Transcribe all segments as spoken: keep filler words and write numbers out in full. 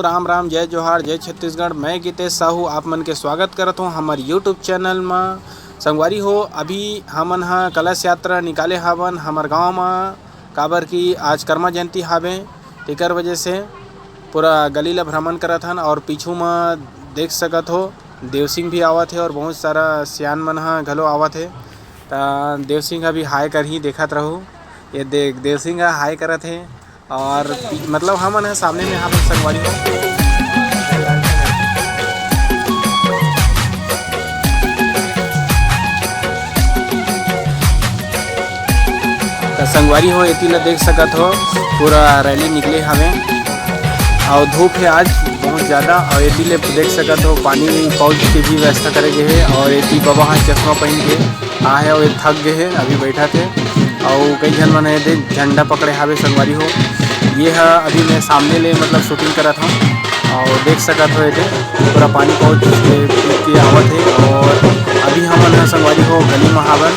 राम राम, जय जोहार, जय छत्तीसगढ़। मैं गीतेश साहू आप मन के स्वागत करत हों हमर YouTube चैनल म। संगवारी हो, अभी हमन ह कलश यात्रा निकाले हावन हमर गांव म, काबर कि आज कर्मा जयंती हावे, तेकर वजह से पूरा गली ल भ्रमण करत हन। और पीछू म देख सकत हो, देव सिंह भी आवत हे और बहुत सारा सियान मन ह घलो आवत हे। त देव सिंह अभी हाय करही, देखत रहू। ये देख, देव सिंह ह हाय करत हे। और पी-, मतलब हमन ह सामने में हावन संगवारी हो। त संगवारी हो, एती ल देख सकत हो, पूरा रैली निकले हवे। और धूप हे आज बहुत ज़्यादा। और एती ले देख सकत हो, पानी पाउच के भी व्यवस्था करे गे हे। और एती बबा ह चश्मा पहिन के आहे और थक गे हे, अभी बैठत हे। और कई झन मन हे दे झंडा पकड़े हावे संगवारी हो। ये ह अभी मैं सामने ले मतलब शूटिंग करत हूँ। और देख सकत हो, एदे पूरा पानी पाउच के पी के आवत हे। और अभी हमन ह संगवारी हो गली म हावन।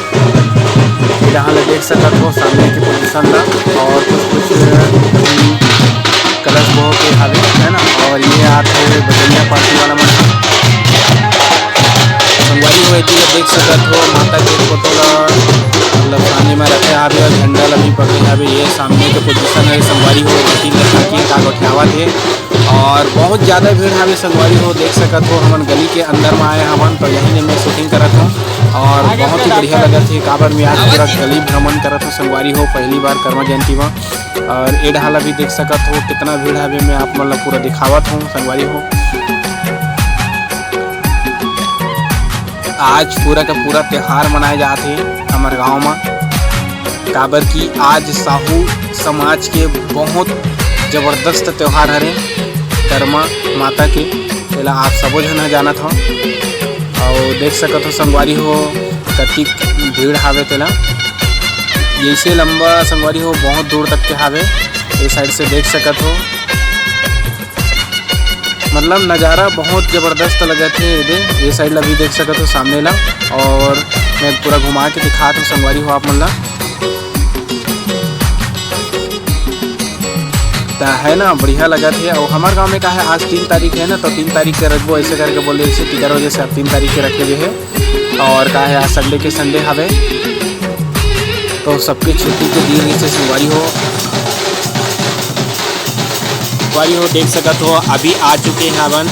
ये जहाँ ल देख सकत हो, सामने के पोजीशन ला। और कुछ कुछ, अम, कलश बहो के हावे, है ना। और ये आत हे बजरिया पार्टी वाला मन। संगवारी हो, एती ल देख सकत हो, माता के फोटो ला मतलब सामने में रखे हावे और झंडा ला भी पकड़े हावे। ये सामने के पोजीशन हे संगवारी हो, एती ल ताकि का गोठियावत हे। और बहुत ज़्यादा भीड़ हावे संगवारी हो, देख सकत हो, हमन गली के अंदर में आए हवन, तो यही ले मैं शूटिंग करत हूँ। और बहुत ही बढ़िया लगत हे, काबर मैं आज पूरा गली भ्रमण करत हूँ संगवारी हो, पहली बार कर्मा जयंती में। और ए डहा ल भी देख सकत हो, कितना भीड़ हावे, मैं आप मन ल पूरा दिखावत हूँ संगवारी हो। आज पूरा का पूरा त्योहार मनाए जात हे हमर गांव म, काबर कि आज साहू समाज के बहुत जबरदस्त त्योहार हरे कर्मा माता के, तेला आप सबो झन ह जानत हो। अउ देख सकत हो संगवारी हो, कतिक भीड़ हावे तेला। जैसे लंबा संगवारी हो, बहुत दूर तक के हावे, ए साइड से देख सकत हो। मतलब नज़ारा बहुत जबरदस्त लगत हे। एदे, ये साइड ला भी देख सकत हो, सामने ला, और मैं पूरा घुमा के दिखात हूँ संगवारी हो आप मन ला। त है ना, बढ़िया लगत हे। और हमार गांव में का है, आज तीन तारीख है ना, तो तीन तारीख के रखबो, ऐसे करके बोले, इसे तीन वजह से अब तीन तारीख के रखे गए हैं। और का है, आज संडे के संडे हवे, तो सबके छुट्टी के दिन, इसे संगवारी हो। संगवारी हो, देख सकत हो, अभी आ चुके हवन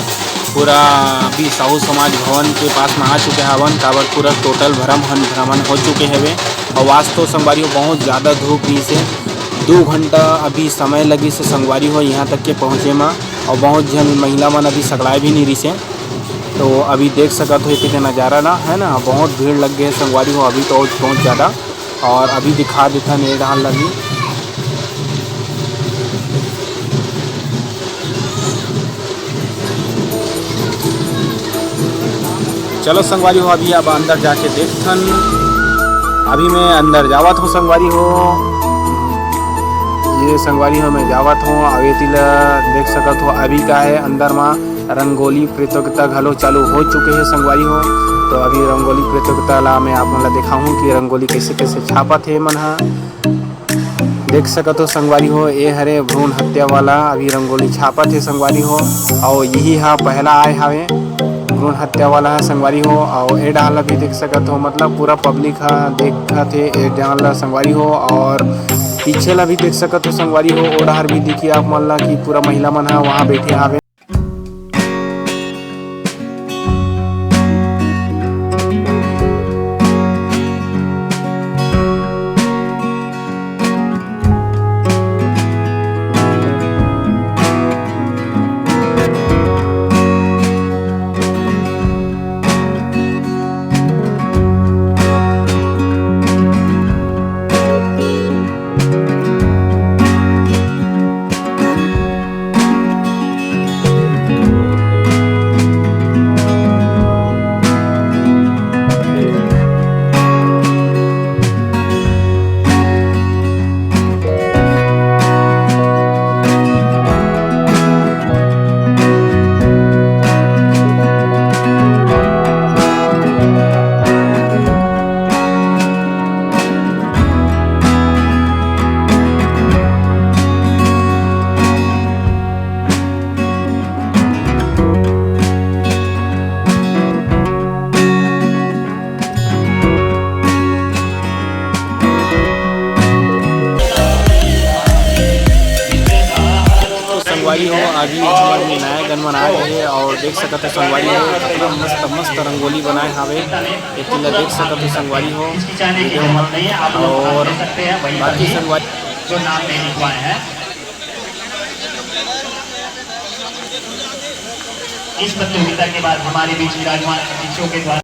पूरा, अभी साहू समाज भवन के पास में आ चुके हवन, काबर पूरा टोटल भ्रमण, भ्रमण हो चुके हवे। और आज तो संगवारी हो, बहुत ज़्यादा धूप रहिस हे, दो घंटा अभी समय लगिस हे संगवारी हो यहाँ तक के पहुँचे में, और बहुत झन महिला मन अभी सकड़ाए भी नहीं रहिस हे। तो अभी देख सकत हो एती के नज़ारा ना, है ना, बहुत भीड़ लग गए संगवारी हो, अभी तो बहुत ज़्यादा। और अभी दिखा देथन ए डहान लगी। चलो संगवारी हो, अभी अब अंदर जाके देखथन। अभी मैं अंदर जावत हूँ संगवारी हो, ये संगवारी हो, मैं जावत हूँ। अभी तिला देख सकत हो, अभी का है, अंदर मा रंगोली प्रतियोगिता घलो चालू हो चुके हे संगवारी हो। तो अभी रंगोली प्रतियोगिता ला मैं आप मन ला दिखाहूँ कि रंगोली कैसे कैसे छापत हे मन हा। देख सकत हो संगवारी हो, ए हरे भ्रूण हत्या वाला अभी रंगोली छापत हे संगवारी हो। अउ यही हा पहला आए हावे भ्रूण हत्या वाला हा संगवारी हो। अउ ए डाल ला भी देख सकत हो, मतलब पूरा पब्लिक हा देखत हे ए डाल ला संगवारी हो। और पीछे ला भी देख सकत हो संगवारी हो, ओ डाहर भी दिखी आप मन ला कि पूरा महिला मन हा वहाँ बैठे हावे। संगवारी हो, अभी हमर नया गन मन आ गए हे और देख सकत हो संगवारी हो, कितना मस्त मस्त रंगोली बनाए हावे। एती ला देख सकत हो संगवारी हो, video में। और बाकी संगवारी जो नाम नहीं लिखवाए हैं। इस प्रतियोगिता के बाद हमारे बीच विराजमान अतिथियों के द्वारा